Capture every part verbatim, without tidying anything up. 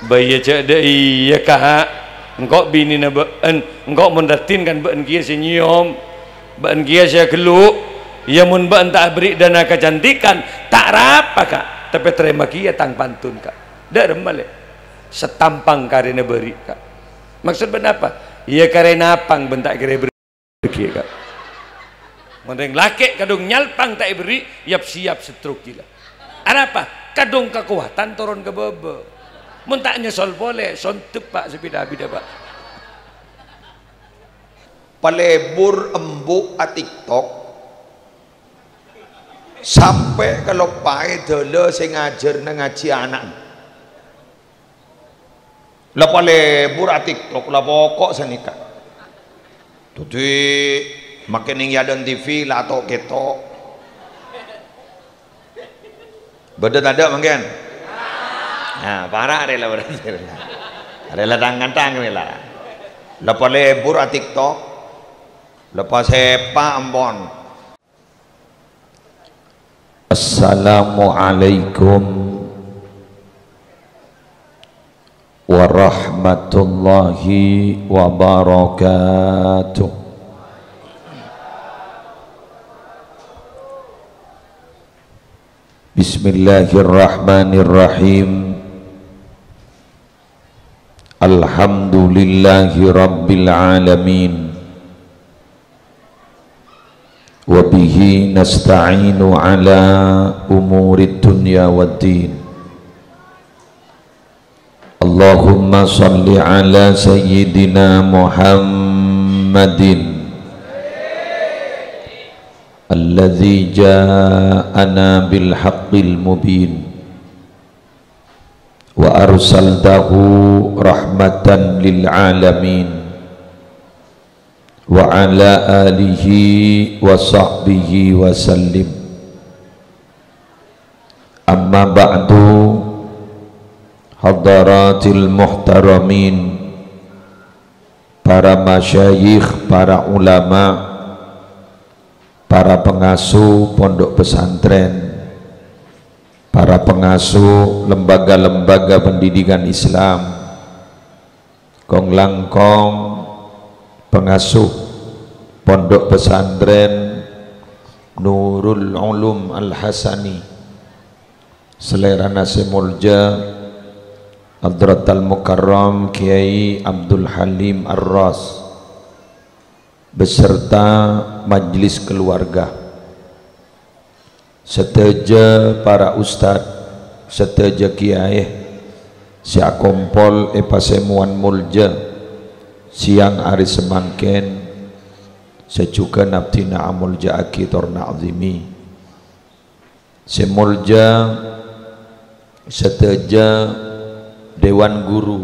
Bâi, iyâ, jhâ' dâ' iyâ, Ka'. Engko' binèna bâ'en, engko' mon raddhin kan bâ'en kèya sè nyèyom, bâ'en kèya sè aghâllu'. Iyâ, mon bâ'en ta' aberri' dana kacantikan, ta' arapa, Ka'. Tapè tarèma kèya tang pantun, Ka'. Dâ' remma, Lè'. Satampang karèna bâri', Ka'. Maksod bâ'en apa? Iyâ, karèna apang bâ'en ta' kèra èberri'. Ghi, Ka'. Mon rèng lakè' kadhung nyalpang ta' èberri', yap-siyap stroke gila. Arapa? Kadhung kakowadhân toron ka bâbâ. Mon ta' nyosol polè, sondep, Pak, sapèda abidhâ, Pak. Palebur embu' a-TikTok, sampè' kaloppaè dâlâ sè ngajhârâna ngajhi ana'na. La palebur a-TikTok, la poko' sanèka. Dâddhi, makè neng è adâ'na T V, la to'-kèto'. Bâdâ tadâ' mangkèn? Nah, para' arè la berarti. Arè la tang-kantang rè la. La palebur a-TikTok. La pasèpa' ampon. Assalamualaikum warahmatullahi wabarakatuh. Bismillahirrahmanirrahim. Alhamdulillahi rabbil alamin. Wa bihi nasta'inu ala umurid dunya waddin. Allahumma shalli ala sayyidina Muhammadin alladzi ja'ana bil haqqil mubin. Wa arsaltahu rahmatan lil alamin. Wa ala alihi wa sahbihi wa sallim. Amma ba'du, hadaratil muhtaramin, para masyayikh, para ulama, para pengasuh pondok pesantren, para pengasuh lembaga-lembaga pendidikan Islam, kong-langkong pengasuh Pondok Pesantren Nurul Ulum Al-Hasani, salèrana sè molja Hadratal Mukarram Kiai Abdul Halim Ar-Ras, beserta majelis keluarga. Sadhâjâ para ustad, sadhâjâ kiyaè sè akompol è pasemowan molja sèyang arè samangkèn, sè jhughân abdhina amolja'aghi tor na'zimi. Sè molja sadhâjâ dewan guru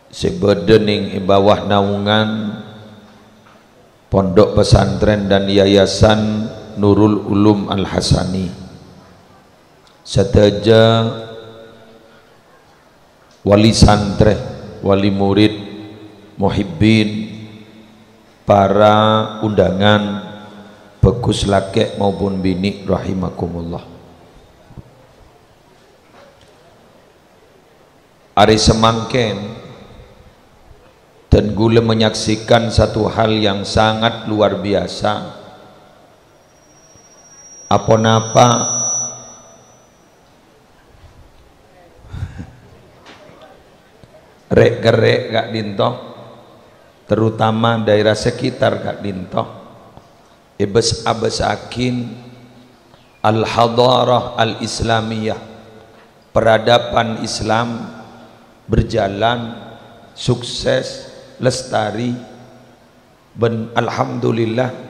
sè bâdâ neng è bawah naungan Pondok Pesantren dan Yayasan Nurul Ulum Al-Hasani. Sadhâjâ wali santrè, wali murid, muhibbin, para undangan, bhâghus lakè' maupun binè', rahimakumullah. Arè samangkèn, dan ghulâ menyaksikan satu hal yang sangat luar biasa. Aponapa rè'-kerrè' ka'dinto, terutama daerah sekitar ka'dinto, èbâs-abâsaghi al-hadarah al-islamiyah, peradaban Islam berjalan, sukses, lestari, bân alhamdulillah,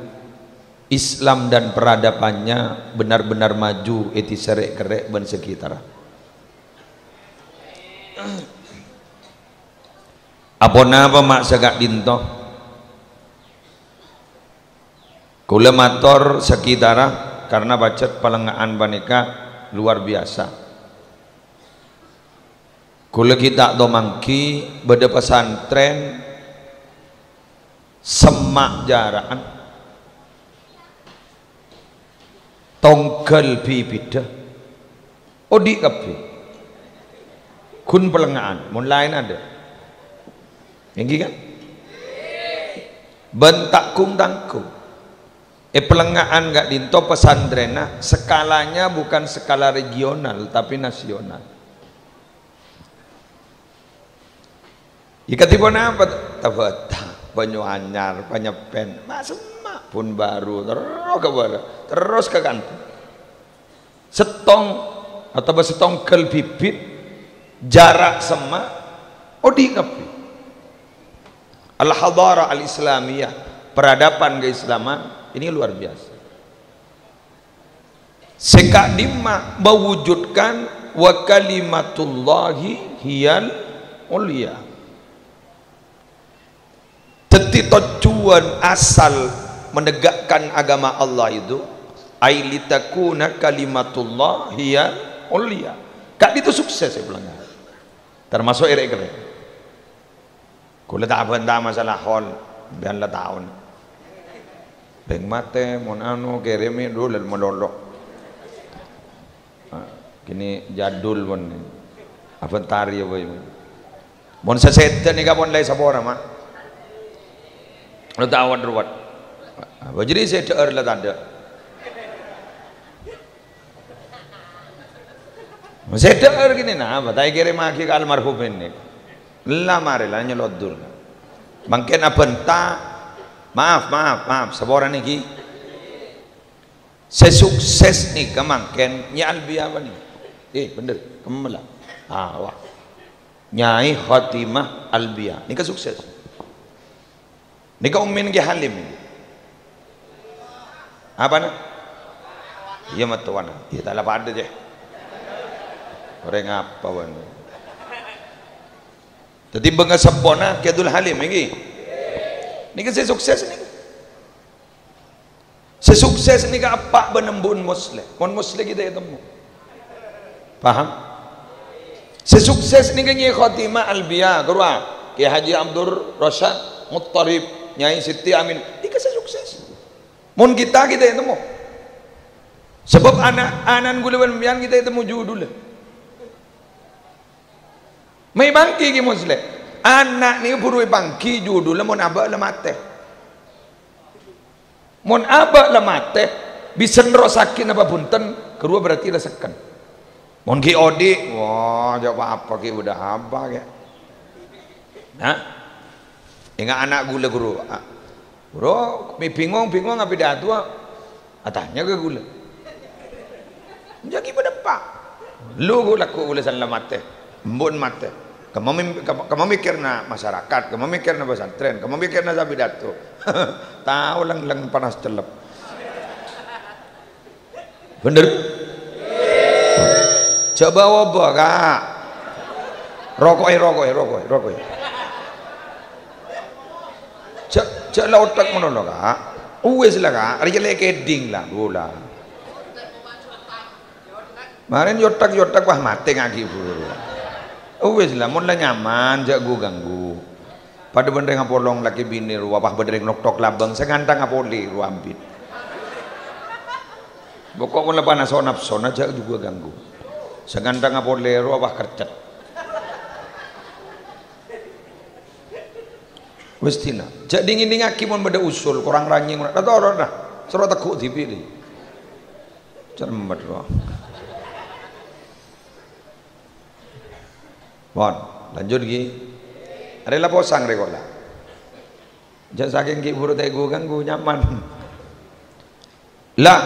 Islam dan peradabannya benar-benar maju è dhisa Rè'-kerrè' bân sekitar. Aponapa ma' saka'dinto? Kaulâ mator sakitara karna pajhât palènga'an panèka luar biasa. Kaulâ ghi' ta' tomangghi bâdâ pesantren semma' jâra'an, tongghâl bibidhâ, odi' kabbhi. Ghun palènga'an, mon laèn adâ'. Èngghi kan? Bân ta' ghung-tangghung. È palènga'an ka'dinto pesantrenna skalanya bukan skala regional, tapi nasional. Yâ kadhi ponapa? Tabata, Banyuanyar, Panyeppen, ma' semma', Pekanbaru, terros ka bârâ', terros ka Kanton. Sèttong otabâ sèttongghâl bibit, jhârâ' semma', odi' kabbhi. Al-hadarah al-islamiyah, peradaban keislaman, ini luar biasa. Sè ka'dimma mewujudkan wa kalimatullahi hiyal ulya. Dhâddhi, tojjhuwân asal menegakkan agama Allah itu, ai litakuna kalimatullah hiyal ulya. Ka'dinto sukses, ya, palènga'an. Termasuk èrè'-kèrè'. Kaulâ ta' abânta masalah hol, bân la taon. Bhâi matè, mon anu, kèrèmè dulel malolo. Ah, kènè' jadul, mon. Abânta rèya bhâi. Mon sè sèdhâ nèka pon la èsapora, Ma'. Lo tawon ruwet. Apa jadi sèdhâ'âr la tadâ'. Sèdhâ'âr kènè' napa? Ta' èkèrèmmaghi ka almarhum ènè. La marè la nyelodor. Mangkèn abânta. Maaf, maaf, maaf. Saporana ghi. Sè sukses nèka mangkèn Nyai Albiya apa nèka? Eh, bhender, kemmel la. Ah, wah. Nyai Khotimah Albiya. Nèka sukses. Nèka ummina Kè Halim nèka. Apana? Iyâ, mattowana. Iyâ, ta' la padâ, jâ. Orèng apa, bân? Dhâddhi, bângaseppona Kè Abdul Halim, èngghi? Nèka sè sukses, nèka. Sè sukses nèka eppa' bân embu'en Mosleh. Mon Mosleh ghi' ta' ètemmo. Paham? Sè sukses nèka Nyai Khotimah Albiya, karowa Kè Haji Abdul Rasyad Muttalib, Nyai Siti Amin. Nèka sè sukses. Mon kita, ghi' ta' ètemmo. Sabâb ana', ana'na kaulâ bân sampèyan ghi' ta' ètemmo judulla. Mè' èpangghi Kè Mosleh. Ana' nèka buru èpangghi judulla mon abâ' la matè. Mon abâ' la matè, bisa nerrossaghi napa bhunten, karowa berarti la sekken. Mon ghi' odi', wah, jâ' pa-apa ghi' bâdâ apa ghi'. Nah, enga' ana' kaulâ, ghuru. Ah, ghuru, mè' bingong, bingong apa dâ' towa? Atanya ka kaulâ. Jâ' ghi' bâdâ eppa'. Lu ghu-, lagghu' kaulâ san la matè. Embu'en matè. Kemma mim-, kemma, kemma mèkkèrna masyarakat, kemma mèkkèrna pesantren, kemma mèkkèrna sapidato. Tao lèng-lèng panas cellep. Bhender? Jâ' bâ-obâ, Ka'. Roko'è, roko'è, roko'è, roko'è. Jâ', jâ' la otak ngono lo, Ka'. Uwis la, Ka'. Rèya la èkèdhing la, ghulâ. Marèn yotak-yotak, wah, matè ngaghi' buru. Uwis la, mon la nyaman, jâ' ghu-, ganggu. Padâ bân rèng apolong lakè binè rowa, pas bâdâ rèng noktok labâng, sè ngantang apolè rowa ambit. Pokok mon la panas napsona, jâ' jhughâ ganggu. Sè ngantang apolè rowa, pas kercet. Wis dinah, jâ' dingin-dingingngaghi mon bâdâ usul, korang ranyèng, la toro' nah, soro tegghu' dhibi' dhi. Cermet rowa. Pon, lanjut ghi. Arè la posang rè kola. Jâ' sakèng ghi' buru ta' èghu-ganggu, nyaman. La,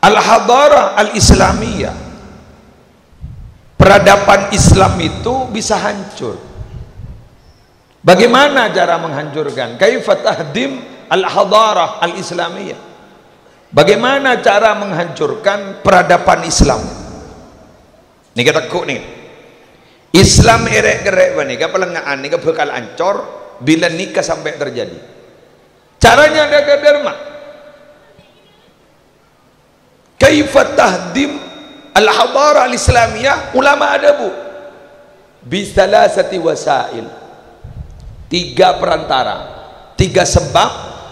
al-hadarah al-islamiyah, peradaban Islam itu bisa hancur. Bagaimana cara menghancurkan? Kaifa tahdim al-hadarah al-islamiyah? Bagaimana cara menghancurkan peradaban Islam? Nèka tegghu' nèka. Islam èrè'-kèrè' panèka, palènga'an nèka bhâkal ancor bilâ nèka sampè' terjadi. Caranya ada, ada dârma. Kaifa tahdim al-hadarah al-islamiyah? Ulama adhâbu, "Bi salasati wasail." Tiga perantara, tiga sebab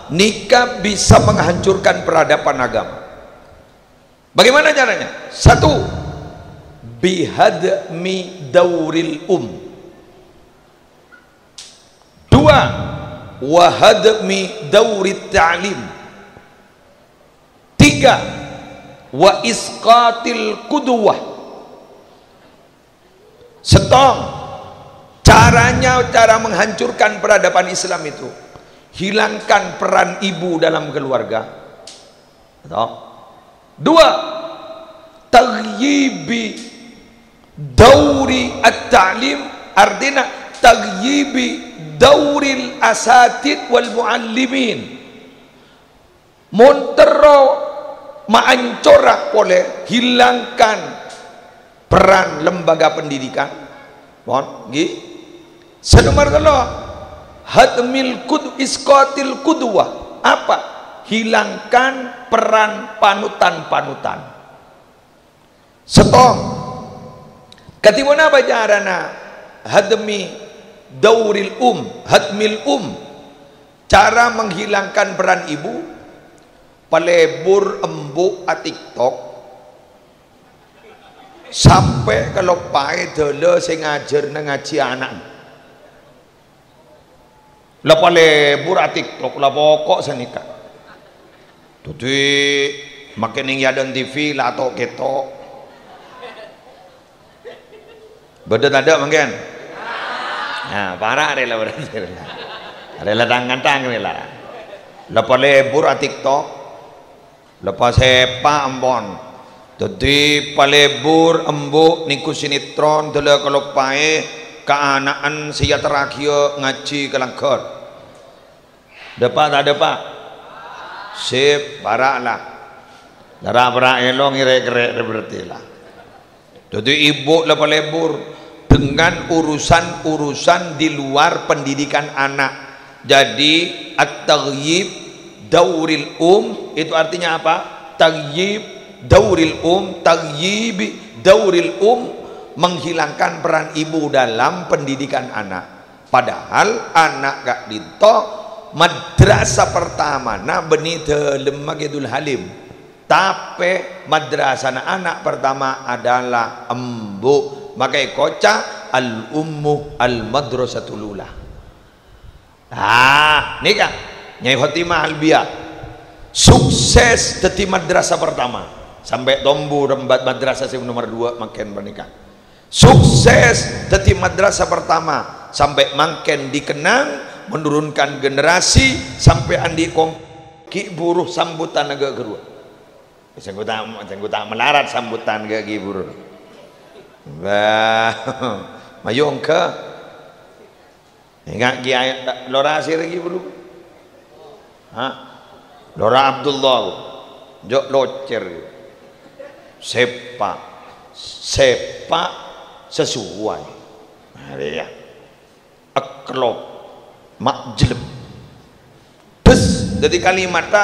nèka bisa menghancurkan peradaban agama. Bagaimana caranya? Satu, B Bihadmi dauril um. Dua, wahadmi daurit ta'lim. Tiga, wa isqatil qudwah. Setong, caranya cara menghancurkan peradaban Islam itu. Hilangkan peran ibu dalam keluarga. Toh? Dua, taghyibi dauri at-ta'lim, artinya taghyibi dauril asatid wal muallimin. Mon terro maancora pole, hilangkan peran lembaga pendidikan. Pon, nggih. Sè nomer tello', hadmil qud-, isqatil qudwah. Apa? Hilangkan peran panutan-panutan. Setong. Kadhi ponapa carana hadmi dauril um, hadmil um? Cara menghilangkan peran ibu, palebur embu' a-TikTok, sampè' kaloppaè dâlâ sè ngajhârâna ngajhi ana'na. La palebur a-TikTok, la poko' sanèka. Dhâddhi, makkè neng è adâ'na T V, la to-keto. Bâdâ tadâ' mangkèn? Nah, para' rè la berarti rè la. Rè la tang-kantang rè la. La palebur a-TikTok. La pasèpa' ampon. Dhâddhi palebur embu' nèngghu sinetron dâlâ kaloppaè kaana'an sè èyaterraghiyâ ngajhi ka langghâr. Dâpa' ta' dâpa'? Sip, para' la. La ra'-para' èlong ngèrè'-kèrè' rè berarti la. Jadi ibu la palebur dengan urusan-urusan di luar pendidikan anak. Jadi at-taghyib dauril um itu artinya apa? Taghyib dauril um, taghyib dauril um menghilangkan peran ibu dalam pendidikan anak. Padahal ana' ka'dinto madrasah pertamana bânnè dâlemma Kè Dul Halim. Tapè madrasana ana' pertama adalah embu'. Maka èkoca' al-ummu al-madrasatul ula. Ah, nèka Nyai Khotimah Albiya. Sukses dhâddhi madrasah pertama. Sampè' tombu rembat madrasah sè nomer dua mangkèn panèka. Sukses dhâddhi madrasah pertama sampè' mangkèn dikenang, menurunkan generasi sampè' andi' kom-, ghi' buru sambutan ghâ-, ghâruwa. Sèngko' ta', sèngko' ta' malarat sambutan ghâ-, ghi' buru. Wah, mayu engghâ. Enga' Kèyaè, lora sèrè ghi' buru. Ha? Lora Abdullah, Bu. Jhâ' locèr. Sèpa'. Sèpa' sasuwai. Arèya. Èklop. Majlem. Bes, dhâddhi kalimatta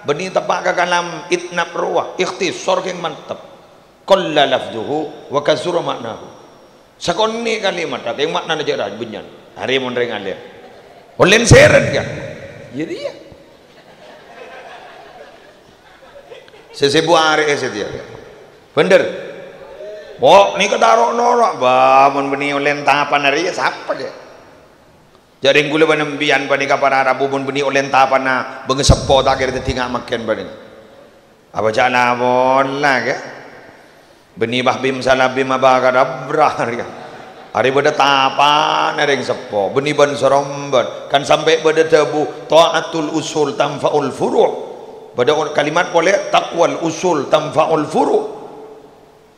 bânnè teppa' ka kalam itnab rowa. Ikhtisar kèng mantep. Qalla lafdhuhu wa katsura ma'nahu. Sakonè' kalimatta, kèng ma'nana jhâ' ra-, bânnya'. Arè mon rèng alèm. Ollèn sèrèn, kan? Iyâ, iyâ. Sè sèbu arè'è satèya. Bhender. Pok, nèka taro' noro', bâ, mon bânnè ollèn tapan arèya, sapa, jhâ'? Jhâ' rèng ghulâ bân empèyan panèka para rabu mon bânnè ollèn tapanna bângaseppo ta' kèra dhâddhi nga' mangkèn panèka. Apa jhâ' la pola, kè? Bânnè Bah Bim Salabim abakadabra, kè? Arè bâdâ tapanna rèng seppo, bânnè bân sarombân, kan sampè' bâdâ dhâbu, "Tha'atul usul tanfa'ul furu'." Bâdâ kalimat polè, "Taqwal usul tanfa'ul furu'."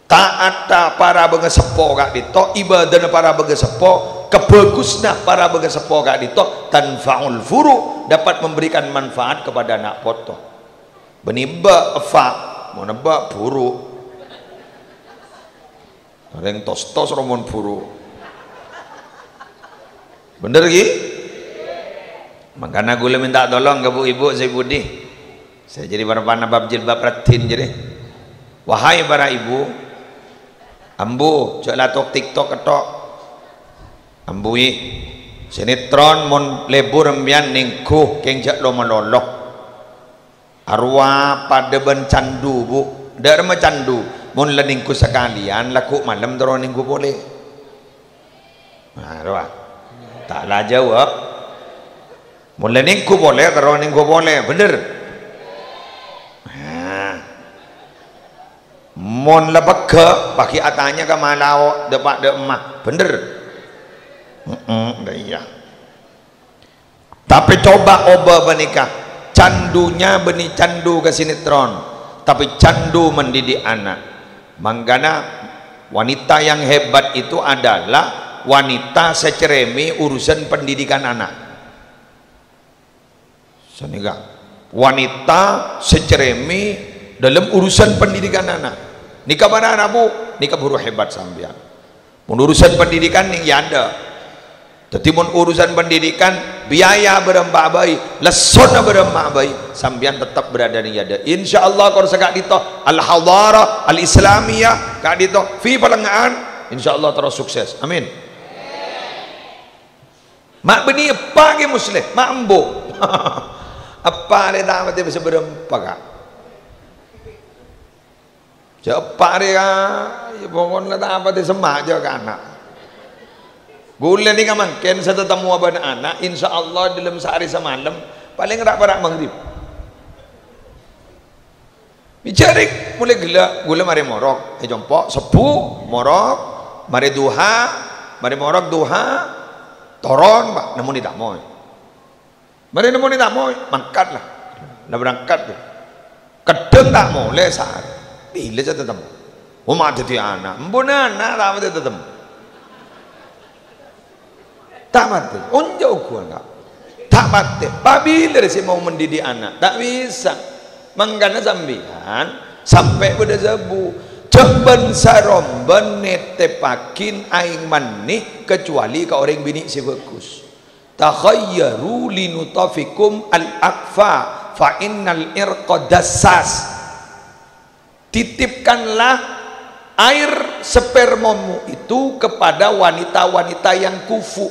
Ta'atta para bângaseppo ka'dinto, ibâdâna para bângaseppo, kabhâghusânna para bângaseppo ka'dinto, tanfa'ul furu', dapat memberikan manfaat kepada ana' poto. Bânnè bâ' fa, mon bâ' buru. Rèng tos-tos romon buru. Bhender, ghi? Mangkana ghulâ mènta tolong ka bu-ibu sè budi. Sè jadi bârâmpanna bab jilbab raddhin jadi. Wahai para ibu, ambu, jhâ' la tok-TikTok ketthok. Ambu, wi. Sinetron mon lebur empèyan nèngghu kèng jhâ' lo-malolo. Arowa padâ bân candu, Bu. Dâ' remma candu. Mon la nèngghu sakalèyan, lagghu' malem terro nèngghu polè. Nah, rowa. Ta' la jawab. Mon la nèngghu polè, terro nèngghu polè. Bhender? Nah. Mon la pegghâ', paghi' atanya ka malao, dâpa' dâ' emma. Bhender? Heeh, la iyâ. Tapè coba obâ panèka, candunya bânnè candu ka sinetron, tapè candu mendidik anak. Mangkana, wanita yang hebat itu adalah wanita sè cerèmè urusan pendidikan anak. Sanèka, wanita sè cerèmè dalam urusan pendidikan anak. Nèka para rabu, nèka bhuru hebat sampèyan. Mon urusan pendidikan nèng yâdâ. Dhâddhi mon urusan pendidikan, biaya bârâmpa bhâi, lessona bârâmpa bhâi, sampèyan tettep berada nèng yâdâ. Insyaallah, kor sè ka'dinto, Al-Hadarah Al-Islamiyah, ka'dinto, fi Palengngaan, insyaallah terros sukses. Amin. Ma' bânnè eppa' Kè Musleh, ma' embu'. Eppa' rè ta' patè bisa bârâmpa, Ka'. Jhâ' eppa' rè, Ka', yâ, pokokna ta' patè semma' jhâ' ka ana'. Ghulâ nèka mangkèn sè tatemmowa bân ana', insyaallah dâlem saarè samalem, palèng ra'-para' maghrib. Jhâ' rèng molaè ghellâ', ghulâ marè morok, è compo', sobbhu, morok, marè duha, marè morok duha, toron, Pa', nemmonè tamoy. Marè nemmonè tamoy, mangkat la. La berangkat, tuh. Kadhâng ta' molè saarè. Bilâ sè tatemmo? Oh, ma' dhâddhi ana'. Embu'na ana' ta' patè tatemmo. Ta' patè. Onjhâ' ongghuwân, Ka'. Ta' patè. Pabilâ rè sè mau mendidik ana'? Ta' bisa. Mangkana sampèyan sampè' bâdâ sabu. Jhâ' bân-sarombân nètèpaghi aèng mannè kecuali ka orèng binè' sè bhâghus. "Takhayyaru linutafikum al-akfa, fa innal irqa dassas." Titipkanlah air spermamu itu kepada wanita-wanita yang kufu.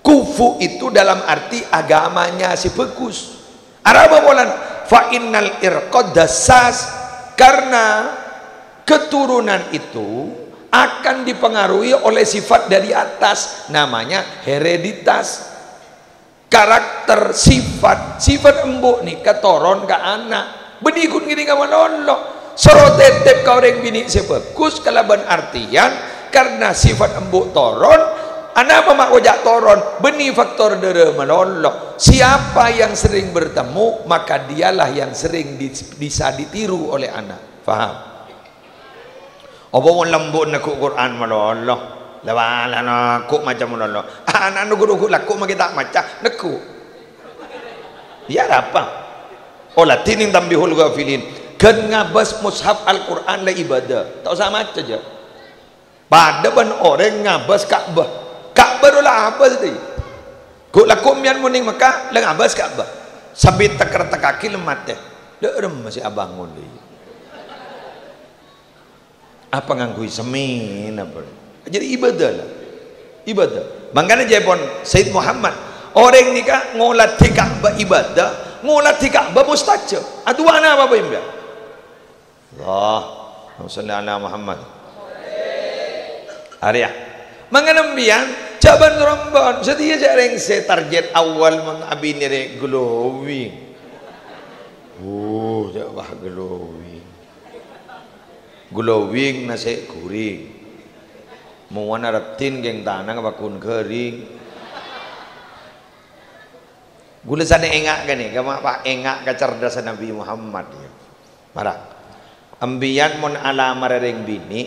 Kufu itu dalam arti agamanya sè bhâghus. Arapa polana? "Fa innal irqa dassas," karena keturunan itu akan dipengaruhi oleh sifat dari atas, namanya hereditas. Karakter, sifat, sifat embu' nèka toron ka ana'. Bânnè ghun ngèrèng ka malolo. Soro tètèp ka orèng binè' sè bhâghus kalabân artèyan, karna sifat embu' toron, anapa ma' koca'na toron? Bânnè faktor dârâ malolo. Siapa yang sering bertemu, maka dialah yang sering di-, bisa ditiru oleh anak. Paham? Apa mon la embu' neggu' Qur'an malolo? La wala neggu' maca malolo. Ana' neggu'-neggu' lagghu' makè ta' maca, neggu'. Iyâ, arapa? Oh, la dhinèng Tanbihul Ghafilin. Ghân ngabâs mushaf Al-Qur'an la ibadah. Ta' osa maca, jhâ'. Padâ bân orèng ngabâs Ka'bah. Ka'bah rowa la abâs, dhi. Ghu' lagghu' mèyan mon nèng Mekkah, la ngabâs Ka'bah. Sampè' tek-retekkaghi la matè. Dâ' remma sè abângon, dhi. Apa ngangghuy semmèn apa? Jadi ibadah lah. Ibadah. Mangkana jâèpon Sayyid Muhammad, orèng nèka ngoladhi Ka'bah ibadah, ngoladhi Ka'bah mustajab. Adu'a napa, Bapak Ibu? Allahumma shalli ala Muhammad. Arèya. Mangkana sampèyan, jhâ' bân-rombân, satèya jhâ' rèngsè target awal mon abinè rè glowing. Wuh, jhâ' wah glowing. Glowing nasè' ghuring. Mowana raddhin kèng tanang apa ghun ghâring. Ghulâ sanè enga' ghânèka, ma' pa' enga' kacerdasan Nabi Muhammad, ya. Mara. Empèyan mon alamarè rèng binè',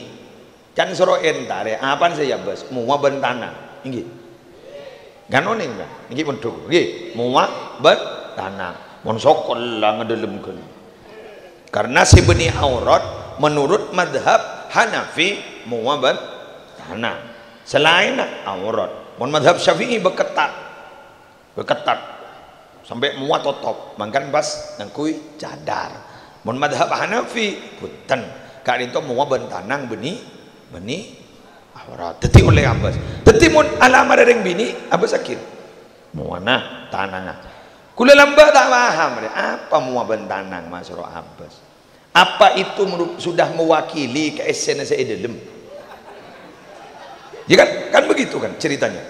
can soro èntarè, apana sè èabâs? Mowa bân tanang. Ènggi. Kan onèng, kan? Ènggi mondhuk. Ènggi. Mowa bân tanang. Mon sokol la ngadâlem ghân. Karena sè bânnè aurat, menurut madhab Hanafi, mowa bân tanang. Salaènna aurat. Mon madhab Syafi'i, bâ' ketat. Bâ' ketat. Sampè' mowa totop. Mangkana pas ngangghuy cadar. Mon madhab Hanafi, bhunten. Ka'dinto mowa bân tanang bânnè, bânnè aurat. Dhâddhi ollè abâs. Dhâddhi mon alamarè rèng binè', abâssaghi. Mowana tanangnga. Ghulâ lambâ' ta' paham, rè. Apa mowa bân tanang masoro abâs? Apa itu merup-, sudah mewakili ka essèna sè è dâlem? Ya kan? Kan begitu kan ceritanya.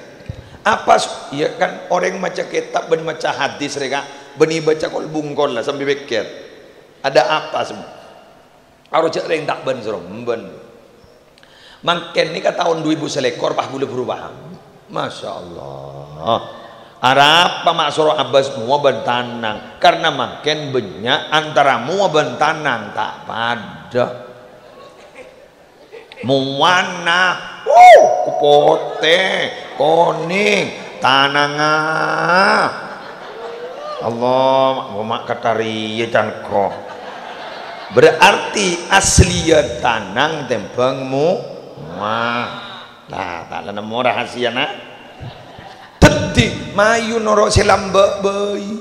Apa su-, ya kan, orèng maca kètab bân maca hadis rèya, bânnè baca kol bungkol la sambi pèkkèr. Ada apa semua? Aro jhâ' rèng ta' bân-sèromban. Mangkèn nèka taon du èbu salèkor, pas ghulâ buru paham. Masya Allah. Arapa ma' soro abâs mowa bân tanang? Karna mangkèn bânnya' antara mowa bân tanang ta' padâ. Mowana, wuh, potè, konèng, tananga. Allah, ma', ma' katariyè can ko. Berarti asliyâ tanang tèmbhâng mu-, mowa. Lah, ta' la nemmo rahasiana. Dhâddhi, mayu noro' sè lambâ' bhâi.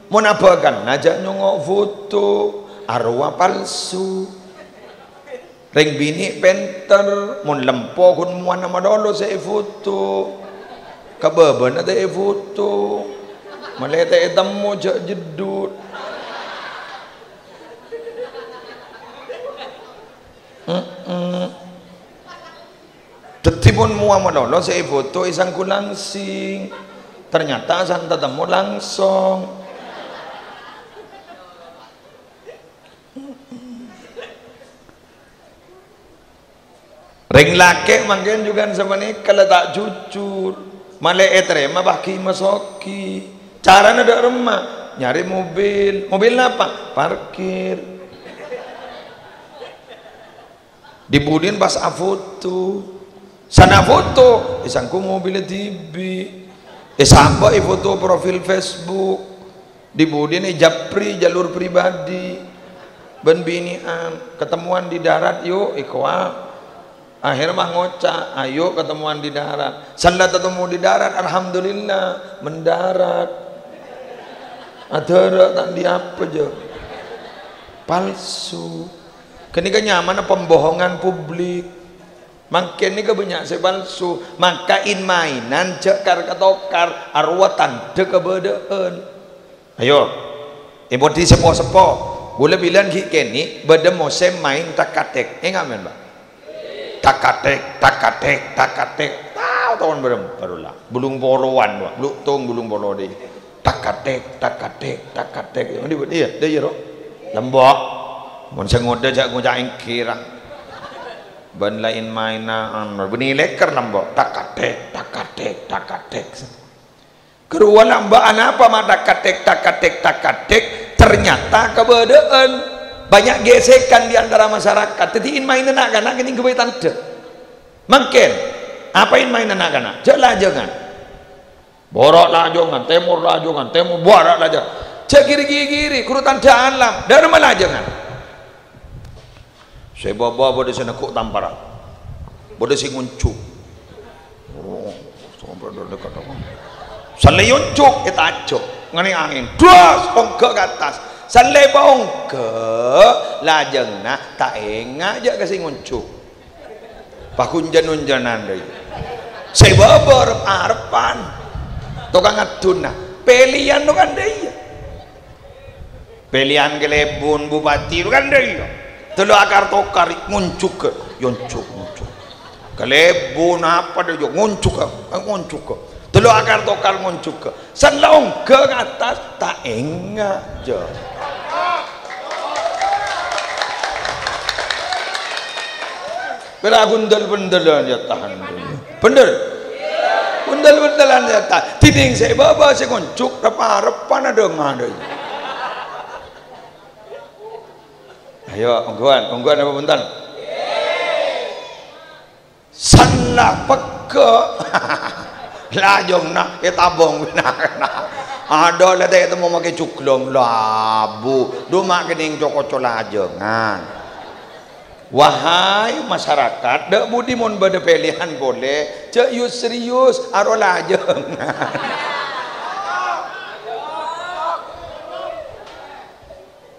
Mon abhâkana jhâ' nyongngo' foto, arowa palsu. Rèng binè' pènter, mon lempo ghun mowana malolo sè èfoto. Ka bâbâna ta' èfoto. Malè ta' ètemmo jhâ' jeddhut. Heeh. Dhâddhi mon mowa malolo sè èfoto èsangghu langsing. Ternyata san tatemmo langsong. Rèng lakè' mangkèn jhughân sapanèka la ta' jujur. Malè ètarèma bâgi masogi. Carana dâ' remma, nyarè mobil. Mobil napa? Parkir. Di-budiyân pas afoto. San afoto, èsangghu mobilla dhibi'. Èsabâ' èfoto profil Facebook. Di-budiyân èjapri jalur pribadi. Bân binè'an, ketemuan di darat, yu', èkowa. Akhèr mah ngoca', "Ayo ketemuan di darat." San la tatemmo di darat, alhamdulillah, mendarat. Adârâ' ta' andi' apa, jâ. Palsu. Ghânèka nyamana pembohongan publik. Mangkèn nèka bânnya' sè palsu, maka in-mainan jhâ' kar-katokar, arowa tandhâ kabâdâ'ân. Ayo, è budi seppo-seppo, ghulâ bilân ghi' kènè' bâdâ mosèm maèn tak-katik. Enga' mèn, Pak? Tak-katik, tak-katik, tak-katik. Tao taon bârâmpa rowa la. Bulung polowan, Pak. Blutung bulung polo dhi. Tak-katik, tak-katik, tak-katik. Iyâ, dâ' iyâ, ro. Lombok. Mon sè ngodâ jhâ' ngoca' ènggi ra. Bân la in-mainan, bânnè lèkèr Lombok. Tak-katik, tak-katik, tak-katik. Karowa Lombok anapa ma' tak-katik, tak-katik, tak-katik? Ternyata kabâdâ'ân. Banyak gesekan di antara masyarakat. Dhâddhi in-mainan na'-kana' kènè' ghâbây tandhâ. Mangkèn, apa in-mainan na'-kana'? Jhâ' lajângan. Bârâ' lajângan, tèmor lajângan, tèmor bârâ' lajângan. Jhâ' ghiri-ghiri, ghuru tandhâ'ân lam, dâ' remma lajângan. Sè bâbâ bâdâ sè neggu' tamparan. Bâdâ sè ngonjuk. Oh, sampè' dâ' dèkkat apa? San la èonjuk, ètajuk. Nganè angèn. Dras, ongghâ ka attas. San la èpaongghâ, lajânganna ta' enga' jhâ' ka sè ngonjuk. Paghunjan-hunjanan dâ' iyâ. Sè bâbâ rep-arepan. Tokang aduna. Pèlèyan tokang dâ' iyâ. Pèlèyan kalèbun bupati tokang dâ' iyâ. Tello akar tokar ngonjhughâ. Yonjhug, ngonjhug. Kalèbun apa dâ' iyâ ngonjhughâ. Eh, ngonjhughâ. Tello akar tokar ngonjhughâ. San la ongghâ ka attas, ta' enga', jâ. Pèra' gundal-bendal, yâ, tahan. Bendher? Gundal-bendalan, yâ, ta-, dhinèng sè bâbâ sè ngonjhug rep-arepan adhângan. Ayo, ongghuwân, ongghuwân apa bhunten? San la pegghâ'. Lajânganna ètabong bân na'-kana'. Adâ' la ta' ètemmo makè jhuglong, labu. Dhu ma' kènèng co-koco lajângan. Wahai masyarakat, dâ' budi mon bâdâ pèlèyan polè, jhâ' yus-serius, aro lajângan.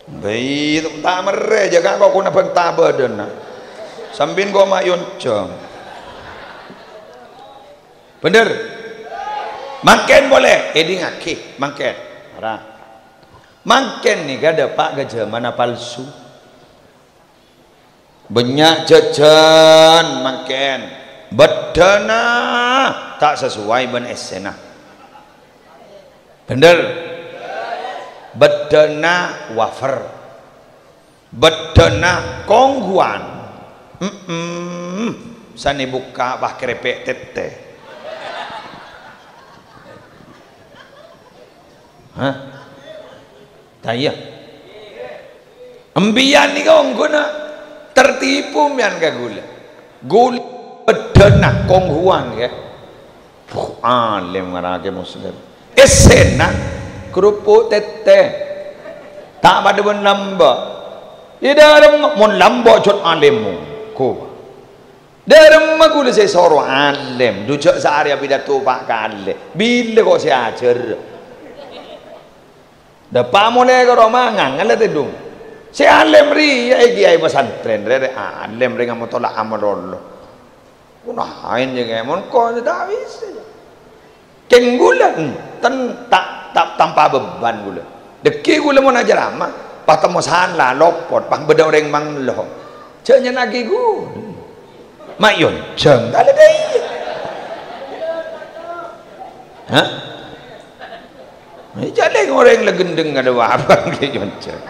Bâi, ta' merrè, jhâ' ka' kok kuna bânta bâdâna. Sampèyan kok ma' yonjhâng. Bhender? Mangkèn polè, èdingngaghi, mangkèn. Ora. Mangkèn nèka dâpa' ka jhâmanna palsu. Bânnya' jhâjhân mangkèn, bâddhâna ta' sasowai bân èssèna. Bhender? Bâddhâna wafer. Bâddhâna kongguwan. Mm-mm. Sanè bukka' pas kerepek tèttè. Hah? Ta' iyâ? Empèyan nèka ongghuna tertipu mèyan ka ghulâ. Ghulâ bâddhâna kongguwan, yâ. Buh, alim ngarangè Muslim. Èssèna kerupuk tèttè. Ta' padâ bân lambâ'. È dâlem mon lambâ' jhât alim mongko. Dâremma ghulâ sè soro alim, dujâ' saarè apidato pa' kalè. Bilâ ko' sè ajhâr? Dâpa' molè karo mangan, ngala tèdung. Sè alim rèya è kiai pesantren, rè, rè alim rè ngamotolak amalolo. Kunaen jâ' kemon ko' ta' bisa. Kèng ghulâ, enten, ta', ta', tanpa beban ghulâ. Dhâggi' ghulâ mon acaramah, pas temmo sala, lopot, pas bâdâ orèng manglo. Jhâ' nyennaghi ghulâ. Ma' èyonjhâng, kalè dâ' iyâ. Hah? Jhâ' lè orèng la ghendheng adâ' apa èyonjhâng.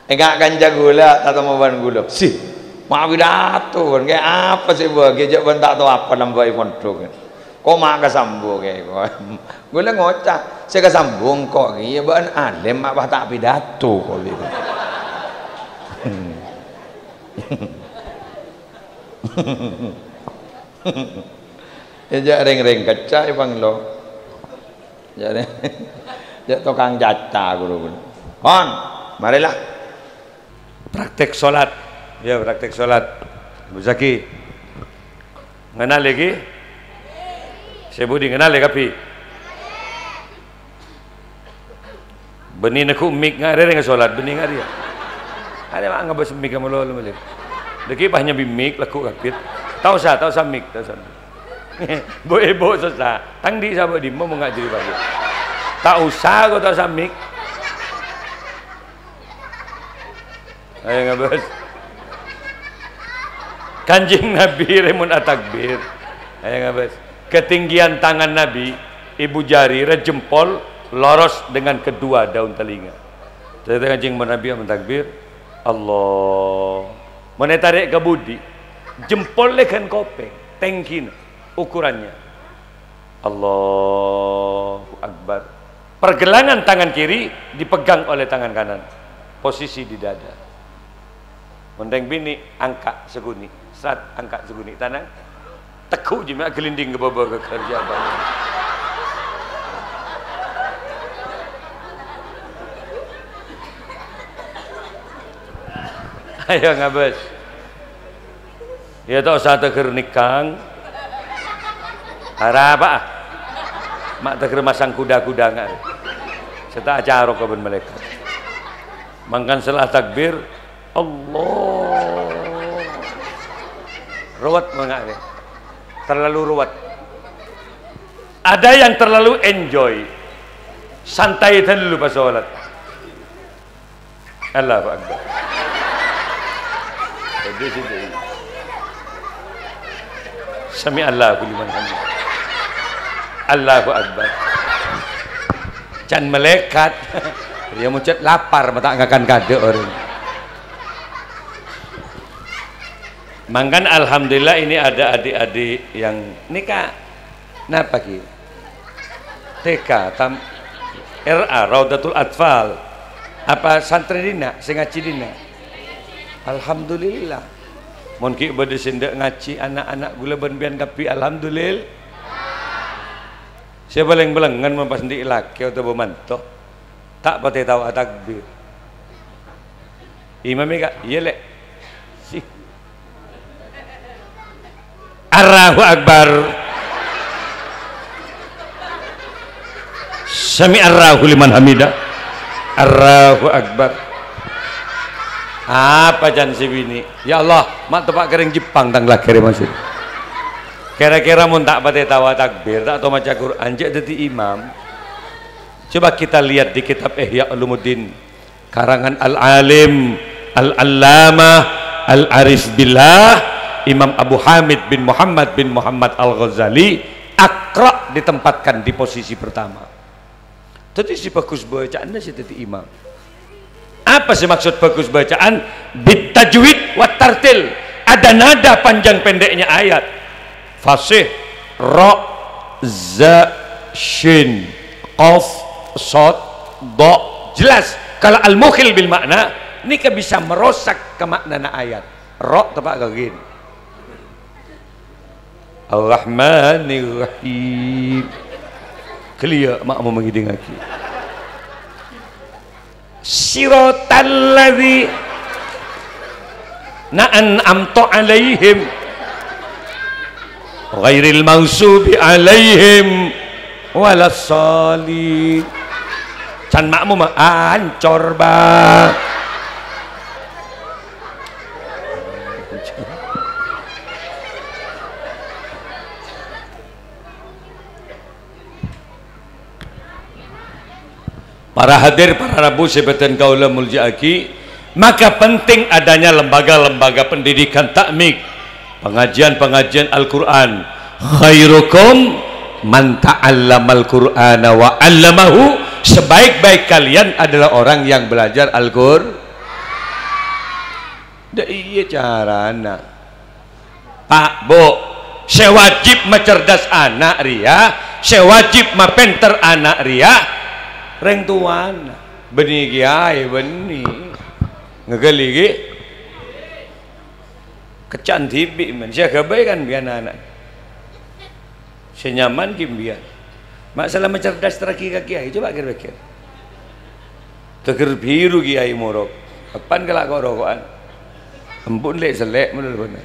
Enga' kanca ghulâ, tatemmo bân ghulâ. Sih, ma' pidato bân, kè apa sè bâgi, jhâ' bân ta' tao apa lambâ' è pondhuk. Ko' ma' kasambu kè, ko'. Ghulâ ngoca', sè kasambu engko' kèya bân alim apa ta' pidato, ko'. È jhâ' rèng-rèng kècca, è panglo. Jhâ' rèng, jhâ' tokang caca ghulâ, ghulâ. Pon, marèla. Praktek sholat. Ya, praktek sholat. Bu Zaki. Ngennalè ghi? Sè budi ngennalè kabbhi? Bânnè neggu' mik nga' rè rèng sholat, bânnè nga' rèya. Arè ma' ngabâs mik ka malolo malè. Dhâggi' pas nyambi mik, lagghu' kabbhi. Ta' osa, ta' osa mik, ta' osa mik. Bu, ibu sossa. Tang di' sabâ' dimma mon nga' jârèya bâgi. Ta' osa ko' ta' osa mik. Ayo ngabâs. Kanjeng Nabi rè mon atakbir. Ayo ngabâs. Ketinggian tangan Nabi, ibu jari, rè jempol, loros dengan kedua daun telinga. Dhâddhi Kanjeng Nabi mon takbir, Allah. Mon ètarè' ka budi, jempol lè ghân kopèng, tèngghina, ukurannya. Allahu Akbar. Pergelangan tangan kiri dipegang oleh tangan kanan. Posisi di dada. Mon rèng binè', angka' sakonè'. Srat, angka' sakonè'. Tanang. Teggu' jiyâ, ma' aghâlinding ka bâbâ ka ghâr jhâ' bân. Ayo ngabâs. Iyâ, ta' osa tèghâr nèkang. Arapa'a? Ma' tèghâr masang kuda-kuda nga'. Sè ta' acaroka bân malaèkat. Mangkana sella takbir, Allah. Ruwet mangkana. Terlalu ruwet. Ada yang terlalu enjoy. Santai dulu pas sholat. Allahu Akbar. Jadi sini. Sami Allahu liman hamid. Allahu Akbar. Can malaèkat. Iyâ, mon cè' lapar, ma' ta' ngakan kadâ' orèng. Mangkana alhamdulillah ini ada adik-adik yang nèka. Napa, Ki? T K, tam-, R A, Raudatul Atfal. Apa santrè dinna', sè ngajhi dinna'? Alhamdulillah. Mon ghi' bâdâ sè endâ' ngajhi ana'-ana' ghulâ bân biyân kabbhi, alhamdulillah. Sè palèng bâlângan mon pas andi' lakè otabâ manto, ta' patè tao atakbir. Imamè, Ka'? Iyâ, Lè'. Si. Allahu Akbar. Sami Allahu liman hamida. Allahu Akbar. Apa can sè binè'? Ya Allah, ma' teppa' ka rèng Jepang tang lakè rè masjid. Kira-kira mon ta' patè tao takbir, ta' tao maca Qur'an, jhâ' dhâddhi imam. Coba kita lihat di kitab Ihya Ulumuddin. Karangan Al-Alim, Al-Allamah, Al-Arif Billah, Imam Abu Hamid bin Muhammad bin Muhammad Al-Ghazali, Iqra ditempatkan di posisi pertama. Dhâddhi sè bhâghus bâca'anna sè dhâddhi imam. Apa sè maksud bhâghus bâca'an? Bit tajwid wat tartil. Ada nada panjang pendeknya ayat. Fasih, ra, za, shin, qaf, shad, dha. Jelas. Kalau al-mukhil bil ma'na, nèka bisa merosak ka ma'nana ayat. Ra tepa' ka ghin. Ar-Rahmanir-Rahim. Ghâliyâ' ma'mum ngèdingngaghi. Siratal ladzi na an'amta 'alaihim ghairil maghdubi 'alaihim waladdallin. Can ma'mum ancor, Bang. Para hadir, para rabu sè bhâdhân kaulâ molja'aghi, maka penting adanya lembaga-lembaga pendidikan ta'mik, pengajian-pengajian Al-Qur'an. "Khairukum man ta'allamal Qur'ana wa 'allamahu." Sebaik-baik kalian adalah orang yang belajar Al-Qur-, Dâ' iyâ carana. Pa', Bu, sè wajib macerdas ana' rèya, sè wajib mapènter ana' rèya, rèng towana. Bânnè kèyaè, bânnè. Ngaghâli, ghi? Kecca'an dhibi', men. Sè aghâbây kan bi' ana'-ana'. Sè nyaman ghi' mbiyan. Ma' sala macerdas terraghi ka kèyaè, coba kèr-pèkkèr. Teger biru kèyaè morok. Epan kala' ko'-roko'an. Empun lè'-sellè' model bâna.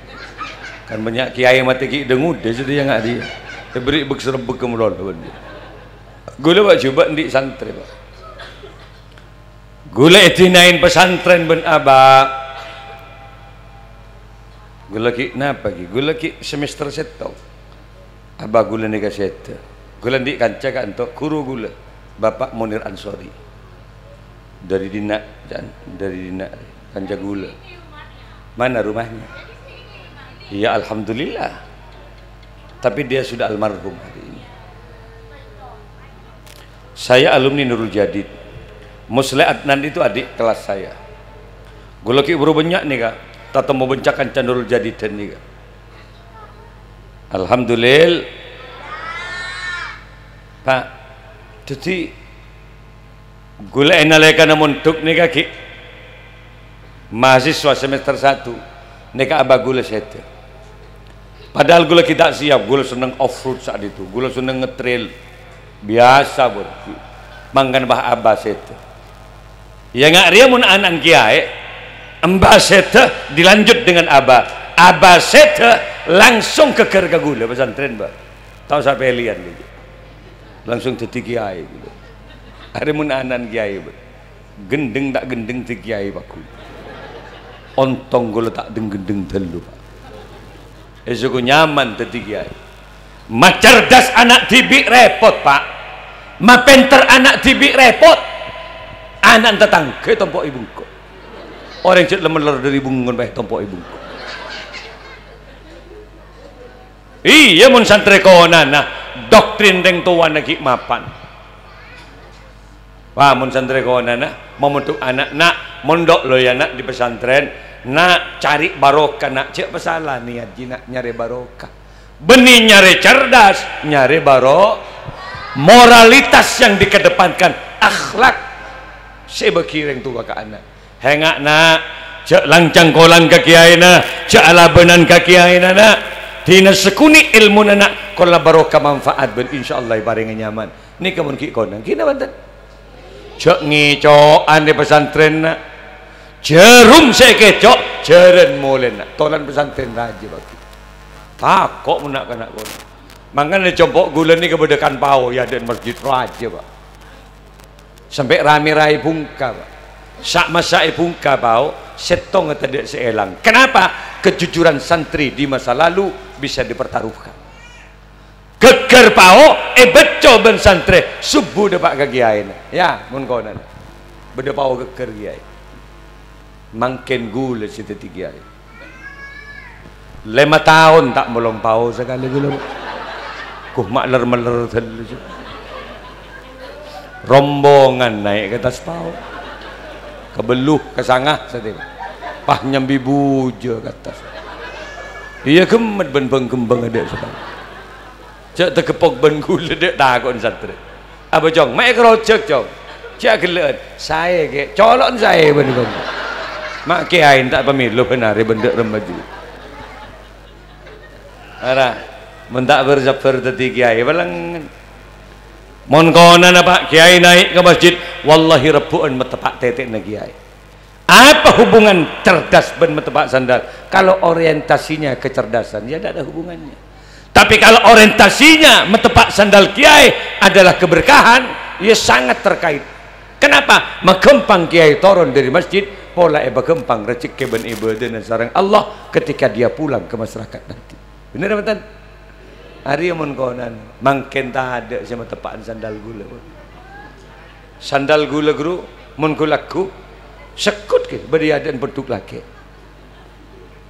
Kan bânnya' kèyaè matè ghi' dâ-ngodâ sè dhiyâ nga' dhiyâ. Èberri' bek-serebbek ka molol bân. Ghulâ, Pak, jhubâ' andi' santrè, Pak. Ghulâ èdinaè pasantrèn bân abâ'. Ghulâ ghi' napa ghi? Ghulâ ghi' semester sèttong. Abâ' ghulâ nèka sèdhâ. Ghulâ andi' kanca ka'ento, ghuru ghulâ, Bapak Munir Ansori. Dâri dinna', can, dâri dinna', kanca ghulâ. Mana rumahnya? Iya, alhamdulillah. Tapi dia sudah almarhum hari ini. Saya alumni Nurul Jadid. Musleh Adnan itu adik kelas saya. Ghulâ ghi' bhuru bânnya' nèka, tatemmo bân ca-kanca Nurul Jadid nèka. Alhamdulillah. Pak, dhâddhi ghulâ è nalèkana mondhuk nèka ghi' mahasiswa semester satu, nèka abâ' ghulâ sèdhâ. Padahal ghulâ ghi' ta' siap, ghulâ senneng off-road sa'dinto, ghulâ senneng ngetrail. Biyasa, pon. Mangkana bâ' abâ' sèdhâ. Iyâ, nga' rèya mon ana'na kèyaè, embâ sèdhâ dilanjut dengan abâ'. Abâ' sèdhâ langsung ghâggâr ka ghulâ pasantrèn, Bâ. Ta' osa pèlèyan, gitu. Langsung dhâddhi kèyaè, gitu. Arè mon ana'na kèyaè, Bâ. Gendheng ta' gendheng dhâddhi kèyaè, Pak Guru. Ontong ghulâ ta' deng-gendheng dâllu, Pak. Èsoko nyaman dhâddhi kèyaè. Macerdas ana' dhibi' rèpot, Pak. Mapènter ana' dhibi' rèpot. Ana' tatangghâ ètompo'è bungko. Orèng jhâ' lem-mellor dâri bungkona bhâi ètompo'è bungko. Iyâ, mon santrè konana, doktrin rèng towana ghi' mapan. Wah, mon santrè konana, mamondhuk ana', "Na', mondhuk lo ya, Na', di pesantren. Na', cari barokah, Na'. Jhâ' pasala niyat jiyâ, Na', nyarè barokah." Bânnè nyarè cerdas, nyarè baro-, moralitas yang dikedepankan, akhlak sè èbâghi rèng towa ka ana'. Hè, nga', Na', jhâ' lang-cangkolang ka kèyaèna, jhâ' alabânan ka kèyaèna, Na'. Dinah sakonè' èlmona, Na', kola barokah manfaat bân insyaallah èparèngè nyaman. Nèka mon ghi' konang, ghi' napa bhunten? Jhâ' ngèco'an è pasantrènna. Jhârum sè èkèco', jhârân molèna. Tolan pasantrèn rajâ, Pak. Tako' mon na'-kana' kono. Mangkana è compo' ghulâ nèka bâdâ kan pao, ya, dâ' masjid rajâ, Pak. Sampè' ramè raè bungka, Pak. Sa'-massa' è bungka pao, sèttonga tadâ' sè èlang. Kenapa? Kejujuran santri di masa lalu bisa dipertaruhkan. Ghâggâr pao èbâcco bân santrè, subuh dâpa' ka kèyaèna. Ya, mon konana. Bâdâ pao ghâggâr, Kèyaè. Mangkèn ghulâ sè dhâddhi kèyaè. Lèma taon ta' molong pao sakalè ghulâ. Ghu, ma' ler-meller dhâllu. Rombongan naè' ka attas pao. Kabellu, kasanga satèya. Pas nyambi bujâ ka attas. Iyâ, ghemmet bân bâng-kembâng adâ' sakalè. Jhâ' tageppok bân ghulâ dâ' tako'en santrè. Apa, Cong? Ma' èkarojhâk, Cong. Jhâ' aghellâ'ân. Saè, Kè. Colo'en saè bân kong. Ma' kèyaè ta' pamèlo bân arè bân dâ' remma jiyâ. Ara, mon ta' bhâr-sabbhâr dhâddhi kèyaè, palengngen. Mon konana, Pa', kèyaè naè' ka masjid, wallahi rebbhu'ân mateppa' tètè'na kèyaè. Apa hubungan cerdas bân mateppa' sandal? Kalau orientasinya kecerdasan, ya tidak ada hubungannya. Tapi kalau orientasinya mateppa' sandal kèyaè adalah keberkahan, ya sangat terkait. Kenapa? Maghâmpang kèyaè toron dâri masjid, pola èpaghâmpang rejhekkè bân ibâdâna sareng Allah ketika dia pulang ke masyarakat nanti. Bener apa, tan? Arèya mon konana, mangkèn tadâ' sè mateppa'an sandal ghulâ. Sandal ghulâ, ghuru, mon ghu-lagghu, segghut kè, bâdâ è adâ'na peddhuk lakè'.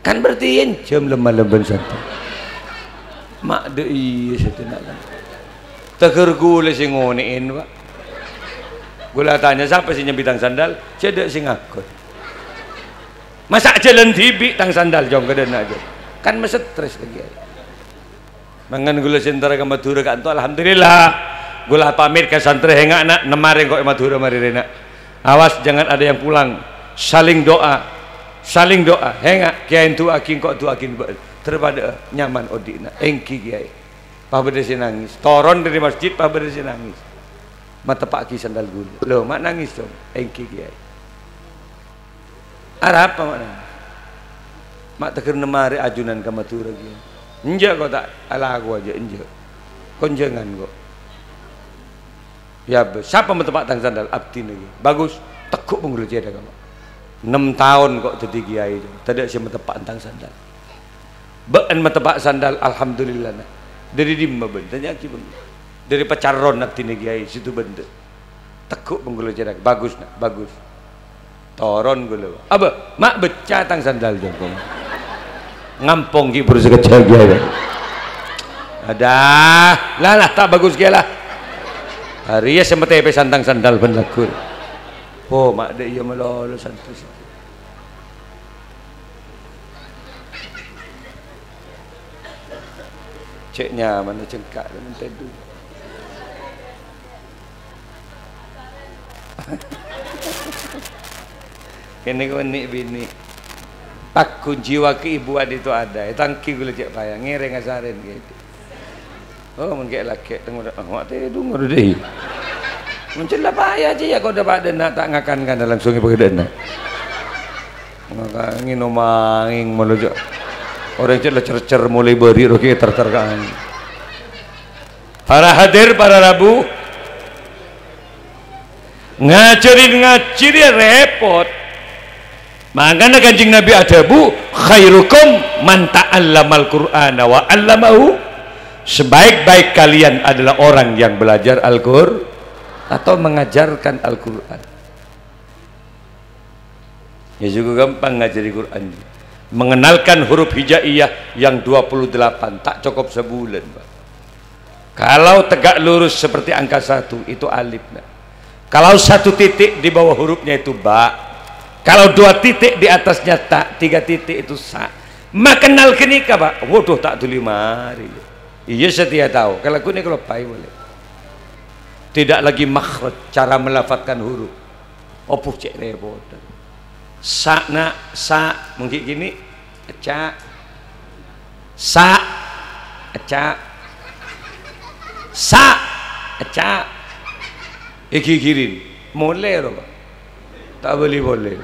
Kan berarti ènjhâm lem-malem bân sandal. Ma' dâ' iyâ sè tèna'. Teger ghulâ sè ngonè'è, Pa'. Ghulâ atanya, "Sapa sè nyambi tang sandal?" "Cè' dâ' sè ngaghun." "Masa' jhâlân dhibi' tang sandal, Cong, ka dâ'enna', Cong?" Kan masettres laghi. Mangkana ghulâ sè entara ka Madhurâ ka'dinto, alhamdulillah. Ghulâ pamit ka santrè, "Enga', Na', nemma rèng engko' è Madhurâ marè rè, Na'. Awas, jangan ada yang pulang. Saling doa. Saling doa. Enga', kèyaè du'aaghi engko', du'aaghi bâ'na. Daripada nyaman odi'na." Èngghi, Kèyaè. Pas bâdâ sè nangès. Toron dâri masjid, pas bâdâ sè nangès. Mateppa'aghi sandal ghulâ. "Lho, ma' nangès, Cong?" "Èngghi, Kèyaè." "Arapa ma' nangès?" "Ma' teger nemma rè ajunan ka Madhurâ, Kèyaè." "Enjâ', ko' ta' alako ajâ, enjâ'. Konjhângan, ko'." "Iyâ, bâ, sapa mateppa' tang sandal?" "Abdhina, Kèyaè." "Bagus, tegghu' pangghulâ cèthak, ko'." Nem taon, ko', dhâddhi kèyaè, Cong. Tadâ' sè mateppa' tang sandal. Bâ'na mateppa' sandal, alhamdulillah, Na'. Dâri dimma bâ'na? Tanya'aghi bân. Dâri pacarron abdhina kèyaè, situ bâ'na. Tegghu' pangghulâ cèthak. Bagus, Na', bagus. Toron ghulâ. Abâ, ma' beccè tang sandal, Cong. Ngampong ghi' buru sakejjhâ' kèyaè. Adâ, la, la, ta' bagus kèya, la. Arèya sè matèpèsan tang sandal bân lagghu'. Oh, ma' dâ' iyâ malolo santos. Cè' nyamana cengka' temen tèdung. Kènè' ko' nè' binè'. Paghun jiwa keibuan itu ada. Ètangghi ghulâ cè' paya. Ngèrèng asarèn kèya. Oh, mon kè' lakè' teng-, oh, ma' tèdung ngono dâi. Mon cella paya jiyâ kodâ padâna ta' ngakan-kan langsung èpaghâdhâ'âna. Ngaka-, ngènom angèng molo jâ'. Orèng cella cer-cer molaè bâri' ro kè ter-ter ka angèng. Para hadir, para rabu. Ngajhâri ngajhi rèya rèpot. Mangkana Kanjeng Nabi adhâbu, "Khairukum man ta'allamal Qur'ana wa 'allamahu." Sebaik-baik kalian adalah orang yang belajar Al-Qur-, atau mengajarkan Al-Qur'an. Ya, juga gampang ngajhâri Qur'an. Mengenalkan huruf hijaiyah yang dua puluh delapan, tak cokop sabulân, Pak. Kalau tegak lurus seperti angka satu, itu alif, Nak. Kalau satu titik di bawah hurufnya itu ba. Kalau dua titik di atasnya ta, tiga titik itu sa. Makennal ghânèka, Pak. Waduh, ta' dhuli marè. Iyâ, satèya tao. Kalau ghânèka loppaè polè. Tidak lagi makhraj, cara melafadzkan huruf. Opo cè' rèpot. Sa', Na', sa', mangkèn gini. Ecca'. Sa'. Ecca'. Sa'. Ecca'. Èghighiri. Molè ro, Pak. Ta' bâli polè.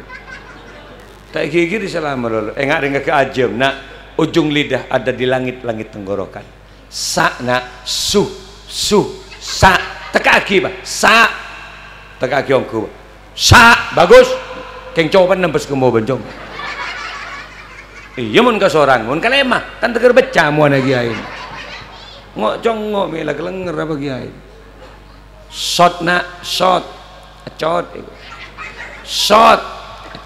Ta' èghighiri salama lolo. Enga' rèng ghâghâ ajâm, Na'. Ujung lidah ada di langit-langit tenggorokan. Sa', Na'. Su. Su. Sa'. Tekka'aghi, Pak. Sa'. Tekka'aghi ongghu, Pak. Sa', bagus. Kèng coba nembes kemmo bân, Cong. Iyâ, mon kasorang, mon kalèma, kan tegghâr becca mowana kèyaè. Ngo', Cong, ngo', mè' la kalènger apa kèyaè. Sot, Na', sot. Ecot, iku. Sot,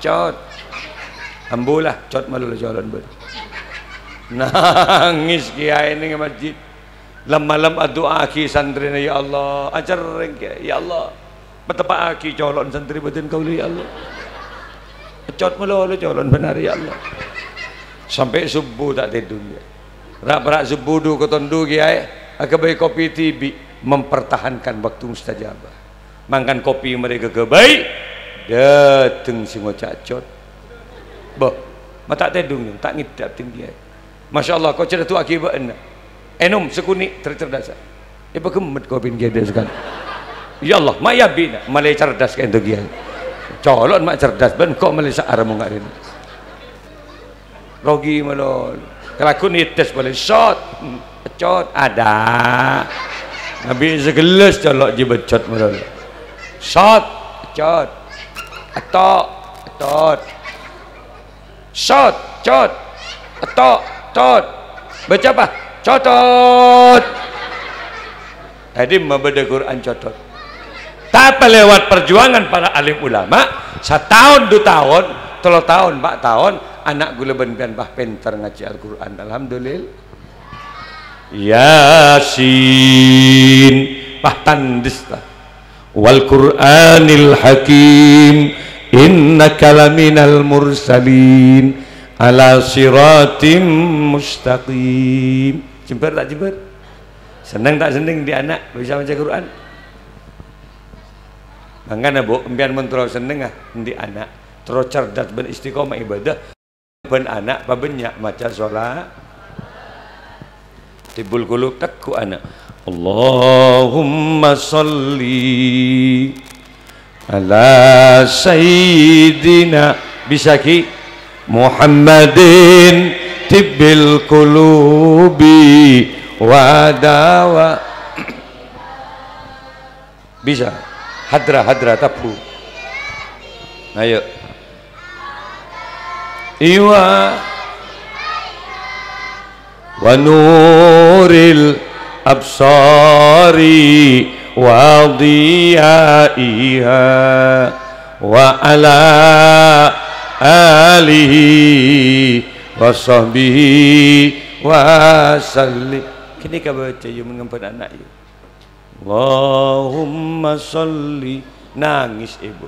cot. Ambu la, cot malolo colo'na bâ'na. Nangès kèyaè neng masjid. Lem-malem adu'aaghi santrèna, "Ya Allah, acerrèng kèyaè, ya Allah. Pateppa'aghi colo'na santrè bâdân kaulâ, ya Allah. Cot malolo colo'na bâ'na arè, ya Allah." Sampè' subuh ta' tèdung, ya. Ra'-para' subuh du-koton du kèyaè, aghâbây kopi dhibi', mempertahankan waktu mustajabah. Mangkan kopi marè ghâghâbây, dâteng sè ngoca' cot. Bâh, ma' ta' tèdung, ta' ngèdhâp tèngghi aè. Masya Allah, ko' cè' du'aaghi bâ'na. Ènom sakonè' ter-, cerdas. Èpaghemmet kopina kèyaè sakali. Ya Allah, ma' èabina, malè cerdas ka'dinto kèyaè. Colo'na ma' cerdas, bân ko' malè sa'ar monga' rèna. Rogi malolo. Kalaghun ètes polè. Sot. Cot. Adâ'. Nabi sagellas colo' jiyâ bâ cot malolo. Sot. Cot. Eto'. Etot. Sot. Cot. Eto'. Tot. Baca apa? Cotot. Tadi mabâdâ Quran cotot. Tapè lewat perjuangan para alim ulama, sataon, du taon, tello taon, empa' taon, ana' kaulâ bân sampèyan pas pènter ngajhi Al-Qur'an. Alhamdulillah. Yasin, pas tandhes, ta. Wal Qur'anil Hakim, innaka laminal mursalin, ala siratim mustaqim. Jembhâr ta' jembhâr? Senneng ta' senneng andi' ana' bisa maca Qur'an? Mangkana, Bu, sampèyan mon terro sennengnga andi' ana', terro cerdas bân istiqomah ibadah, bân ana' pabânnya' maca shola-, Tibbul Qulub, tegghu' ana'. Allahumma sholli ala sayyidina, bisa ghi? Muhammadin tibbil qulubi wa dawa. Bisa. Hadra, hadra, tabbhu. Ayo. Iwa. Wa nuril absari wa dhiyaiha wa ala alihi wa sahbihi wa sallim. Kènè' kabâca, yu, mon ngemban ana', yu. Allahumma sholli. Nangès, Ibu.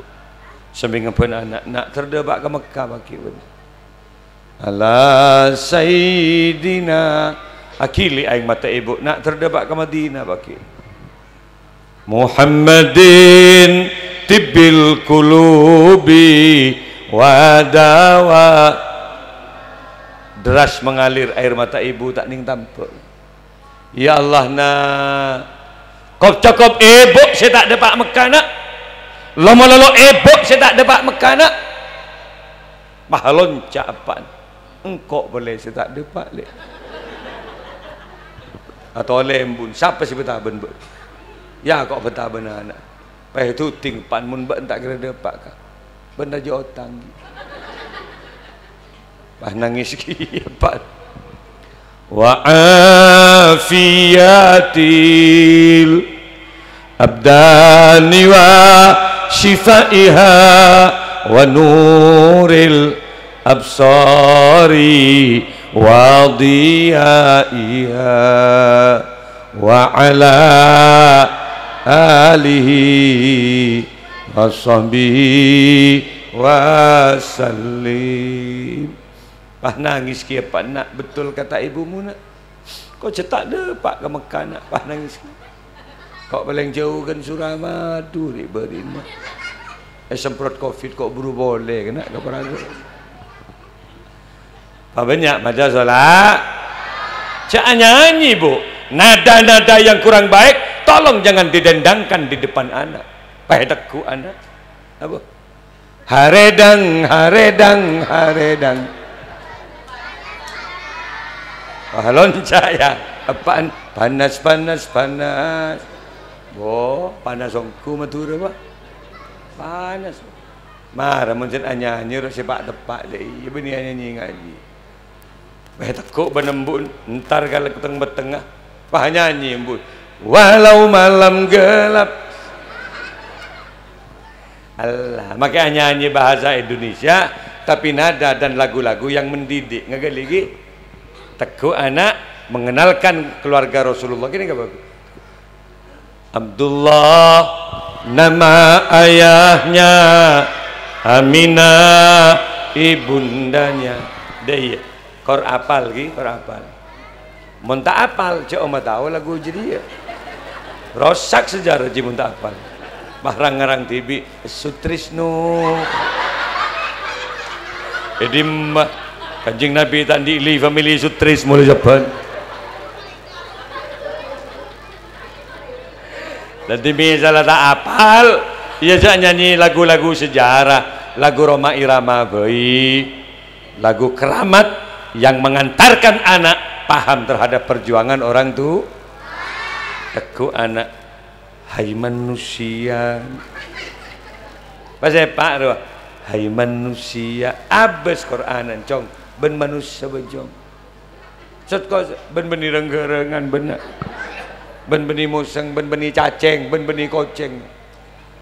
Sambi ngemban ana', na', terro dâpa' ka Mekkah, pagghi', bân. Ala Sayyidina. Aghili aèng mata Ibu, na', terro dâpa' ka Madinah, pagghi'. Muhammadin tibbil qulubi wa dawa. Deras mengalir air mata Ibu, ta' nèng tambhâ. Ya Allah, na'. Kop-cokop Ibu sè ta' dâpa' Mekkah, na'. Lo-malolo Ibu sè ta' dâpa' Mekkah, na'. Mahalonca' eppa'na. Engko' polè sè ta' dâpa', Lè'. Atolè, embun. Sapa sè bâtabân, bâ'? Ya, ko' bâtabân ana'. Pèduding pan mon bâ'na ta' kèra dâpa' ka. Bân rajâ otang, ghi. Pas nangès kèya, Pak. Wa afiyatil abdani wa syifaiha wa nuril absari wa dhiyaiha wa ala alihi wa sahbihi wa sallim. Pas nangès kèya, Pak, na', bettol kata ibumu, na'. Ko' jhâ' ta' dâpa' ka Mekkah, na', pas nangès kèya. Ko' palèng jhâu ghân Suramadu, rè'-bâri'na. Èsemprot covid, ko' buru polè, kèna ka Parado. Pabânnya' maca sholat. Jhâ' nyanyi, Bu. Nada-nada yang kurang baik, tolong jangan didendangkan di depan anak. Pètegghu' ana'. Apa? Haredang, haredang, haredang. Wah, lonca', ya. Apaan? Panas, panas, panas. Bo, panas ongghu Madhurâ, Pak. Panas. Mara mon jhâ' anyanyi, ro sè pa'-teppa', dâ' iyâ bânnè anyanyi ngajhi. Weh, tegghu' bân embu', entar ka lèk teng-pettengnga. Wah, nyanyi embu'. Walau malam gelap. Allah, makè anyanyi bahasa Indonesia, tapi nada dan lagu-lagu yang mendidik. Ngaghâli ghi? Tegghu ana', mengenalkan keluarga Rasulullah. Kènè' ghâ' bhâghus. Abdullah nama ayahnya, Aminah ibundanya. Dâ' iyâ, kor apal ghi, kor apal. Mon ta' apal, jhâ' omah tao lagu jârèya. Rosak sejarah jhi mon ta' apal. Mah rang-ngarang dhibi', Sutrisno. È dimma Kanjeng Nabi ta' andi' li famili Sutris molaè sabbhân. Dhâddhi, misal ta' apal, iyâ jhâ' nyanyi lagu-lagu sejarah, lagu Rhoma Irama bhâi. Lagu keramat yang mengantarkan anak paham terhadap perjuangan orang tu-, tegghu ana'. Hai manusia. Pas èpa' rowa. Hai manusia. Abâs Qur'anan, Cong. Bân manossa, bân, Cong. Sèt kos-, bân bânnè rang-ghârângan, bân, bân bânnè mosèng, bân bânnè cacèng, bân bânnè kocèng.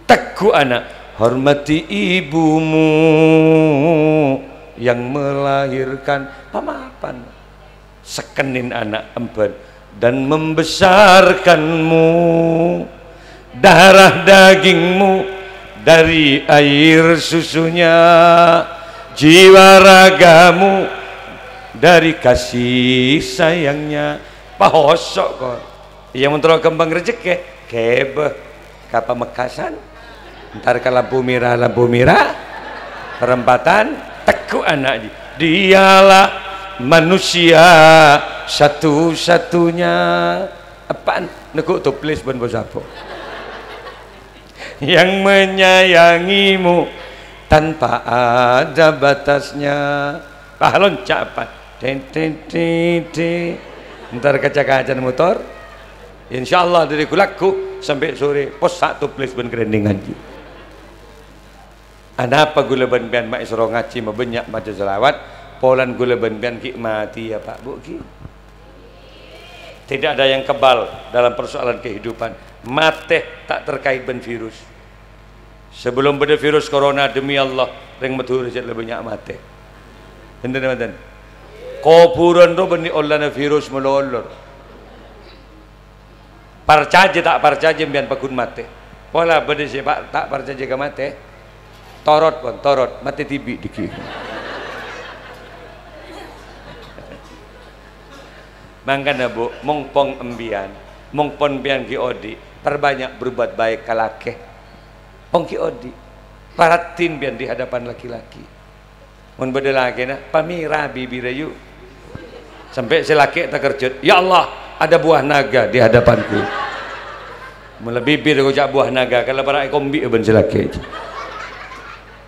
Tegghu ana', hormati ibumu yang melahirkan. Pamapan. Sekkènè ana' emban dan membesarkanmu, darah dagingmu dari air susunya, jiwa ragamu dari kasih sayangnya. Pahoso' kor. Iyâ, mon terro ghâmpang rejhekkè, ghibâ ka Pamekasan, entar ka lampu mèra, lampu mèra, perempatan, tegghu ana' jhi. Dialah manusia satu-satunya. Eppa'en? Neggu' toples bân po-sapo. Yang menyayangimu tanpa ada batasnya. Ah, lonca' eppa'en. Ding, ding, ding, ding. Entar kaca-kacana motor. Insyaallah, dhâri ghu-lagghu sampè' sore, possa' toples bân krèndhing ngajhi. Anapa ghulâ bân pèyan ma' èsoro ngajhi mabânnya' maca shalawat, polana ghulâ bân pèyan ghi' matè, yâ, Pak, Bu', ghi? Tidak ada yang kebal dalam persoalan kehidupan. Matè ta' terkait bân virus. Sabellum bâdâ virus corona, demi Allah, rèng Madhurâ jhâ' la bânnya' matè. Enten, enten. Kobhurân rowa bânnè ollana virus malolo. Parcajâ ta' parcajâ, empèyan pagghun matè. Pola bâdâ sè pa-, ta' parcajâ ka matè. Torot, pon, torot. Matè dhibi' dhiggi'. Mangkana, Bu, mongpong empèyan, mongpon empèyan ghi' odi', perbânnya' berbuat baik ka lakè. Pong ghi' odi', paraddhin empèyan di hadapan laki-laki. Mon bâdâ lakèna, pamèra bibirra, yu. Sampè' sè lakè' takerjhât, "Ya Allah, ada buah naga di hadapanku." Mon la bibir èkoca' buah naga, kala para' èkombi' bân sè lakè'.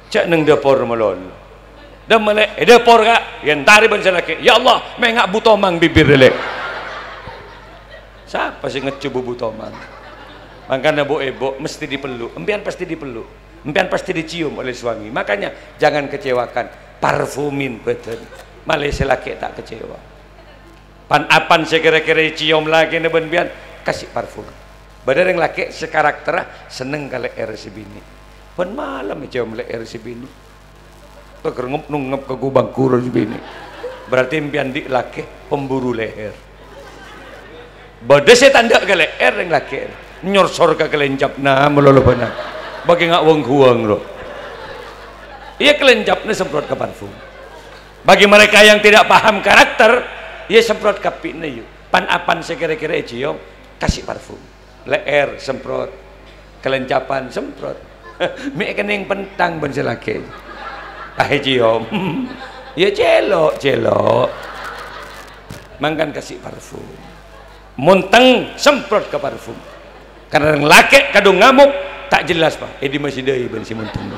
Jhâ' neng dâpor malolo. Dâ' malè, è dâpor, Ka', èntarè bân sè lakè'. "Ya Allah, mènga' bu tomang bibirra, Lè'." Sapa sè ngejjhu bu tomang? Mangkana, bu-ibu, mesti dipeluk. Empèyan pasti dipeluk. Empèyan pasti dicium oleh suami. Makanya, jangan kecewakan. Parfumin bâdân. Malè sè lakè' ta' kecewa. Pan-apan sè kèra-kèra èciom lakèna bân empèyan, kasih parfum. Bâdâ rèng lakè' sè karakterra senneng ka lè'èrra sè binè'. Bân malem èciom lè'èr sè binè'. Teker ngep-nungep ka ghubângku rowa sè binè'. Berarti empèyan andi' lakè pemburu leher. Bâdâ sè ta' endâ' ka lè'èr rèng lakè'. Nyorsor ka kalèncapna malolo bâna. Bâghi nga' wâng-ghuwâng rowa. Iyâ, kalèncapna semprot ka parfum. Bagi mereka yang tidak paham karakter, iyâ semprot ka pi'na, yu. Pan-apan sè kèra-kèra èciom, kasih parfum. Le'èr semprot, kalèncapan semprot. Mè' kennèng pentang bân sè lakè'. Pas èciom. Iyâ cèlo', cèlo'. Mangkana kasih parfum. Monteng semprot ka parfum. Karena rèng lakè' kadhung ngamok, ta' jelas, Pak. È dimma sè dâi bân sè monteng.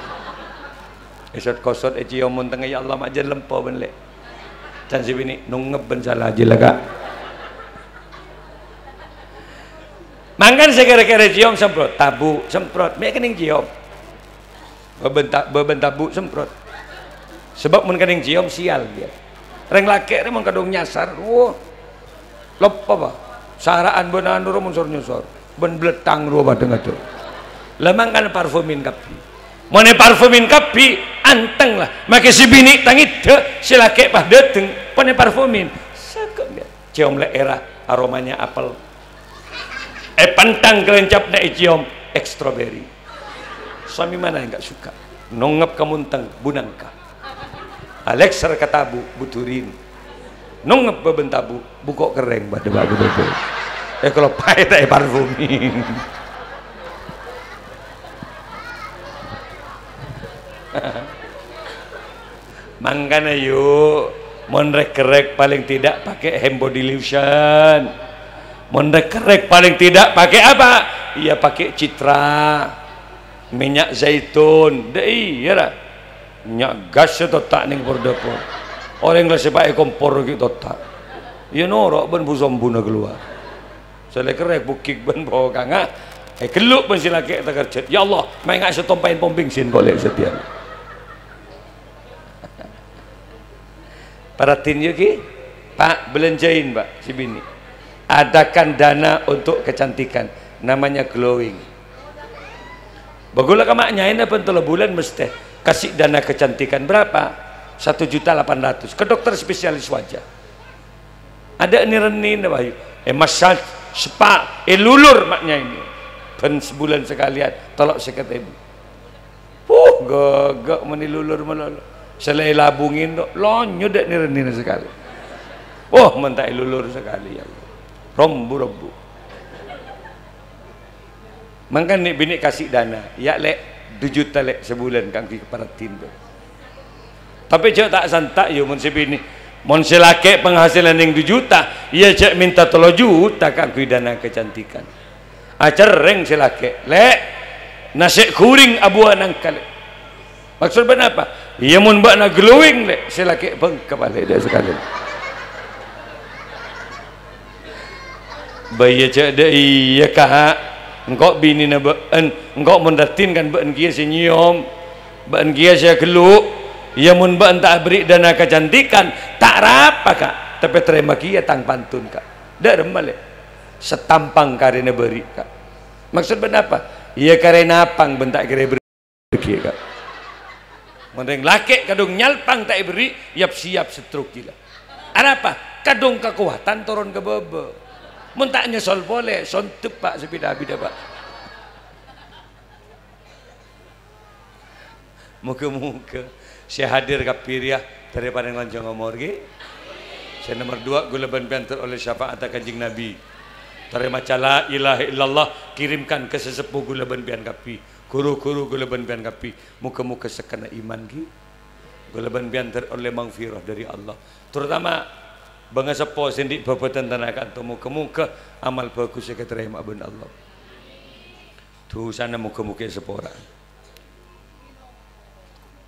Èsot-kosot èciom montengnga, "Ya Allah, ma' jhân lempo bân, Lè'." Can sè binè', "Nongep bân sala jhâ la, Ka'." Mangkana sè kèra-kèra ciom semprot, tabu' semprot, mè' kennèng ciom. Bâbân ta-, bâbân tabu' semprot. Sabâb mon kennèng ciom, sial, iyâ. Rèng lakè' rè mon kadhung nyasar, wah. Loppa, Pak. Sara'an bân anu rowa mon sor-nyosor. Bân bletthang rowa padâ ngaddhu. Lah mangkana parfumin kabbhi. Mon èparfumin kabbhi, anteng la. Makè sè binè' tangèdhâ, sè lakè' pas dâteng, pon èparfumin. Sèkè' ciom lè'èrra, aromanya apel. Èpèntang kalèncapna èciom, èk stroberi. Samè mana yang nggak suka? Nongngep ka monteng, bunangka. Alèkser ka tabu', buturin. Nongngep bâbâna tabu', buko' kerrèng padâ bâ' bâbâ. Èkaloppaè ta' èparfumin. Mangkana, yu, mon rèk-kerrèk paling tidak pakai hand body lotion. Mon rèk-kerrèk paling tidak pakai apa? Iya, pakai Citra. Minyak zaitun. Dâ' iyâ, ra. Nya' gas sè totta' neng por-dâpor. Orèng la sè paè kompor ghi' totta'. Iyâ noro' bân bu-sombuna kalowar. Sè lè-kerrèk bukik bân bokanga. Èghellu' bân sè lakè' takerjhât. "Ya Allah, maènga' sè tompaèn pom bensin polè satèya." Parhatiin, yâ, Ki. Pak, bâlânjhâin, Pak, sè binè'. Adakan dana untuk kecantikan. Namanya glowing. Bâgulâ ka ma' nyaèna bân tello bulân mestè kasih dana kecantikan. Berapa? Satu juta delapan ratus. Ke dokter spesialis wajah. Adâ' nè-rennèna, wahyu. È massage, spa, è lulur ma' nyaèna. Bân sabulân sakalèyan, tello sèket èbu. Puh, ghâghâ' mon èlulur malolo. Sè la èlabungè, do, lonyo dâ' nè-rennèna sakalè. Oh, mon ta' èlulur sakalè, ya Allah. Rombu-rombu. Mangkana nè'-binè' kasih dana, ya, Lè', du juta, Lè', sabulân kaangghuy parhatiin, do. Tapè jhâ' ta'-santa', yâ, mon sè binè'. Mon sè lakè' penghasilan neng du juta, ya jhâ' mènta tello juta kaangghuy dana kecantikan. Acerrèng sè lakè', "Lè', nasè' ghuring abuwâ nangka, Lè'." Maksod bâ'na apa? Iyâ, mon bâ'na glowing, Lè', sè lakè' bengka palè dâ' sakalèyan. Bâ iyâ jhâ' dâ' iyâ, Ka'. Engko' binèna bâ'en, engko' mon raddhin kan bâ'en kèya sè nyèyom, bâ'en kèya sè aghâllu'. Iyâ, mon bâ'en ta' aberri' dana kacantikan, ta' arapa, Ka'. Tapè tarèma kèya tang pantun, Ka'. Dâ' remma, Lè'. Satampang karèna bâri', Ka'. Maksod bâ'na apa? Iyâ, karèna apang bân ta' kèra èberri', Ka'. Mon rèng lakè' kadhung nyalpang ta' èberri', yap-siyap stroke gila. Arapa? Kadhung kakowatan toron ka bâbâ. Mon ta' nyesol polè, sondep, Pak, sè bidhâ-bidhâ, Pak. Moghâ-moghâ sè hadir kabbhi rèya tarè parèng lanjhâng omor, ghi. Sè nomer duwâ', ghulâ bân bhâdhân teroleh syafa'atta Kanjeng Nabi. Tarè maca la ilaha illallah, kirimkan ka sè seppo ghulâ bân bhâdhân kabbhi, ghuru-ghuru ghulâ bân bhâdhân kabbhi. Moghâ-moghâ sekkèna iman, ghi. Ghulâ bân bhâdhân teroleh maghfirah dâri Allah. Terutama bângaseppo sè andi' bhâbhâdhân tana ka'anto, moghâ-moghâ amal bhâghus sè èkatarèma bân Allah. Dhusana moghâ-moghâ èsapora.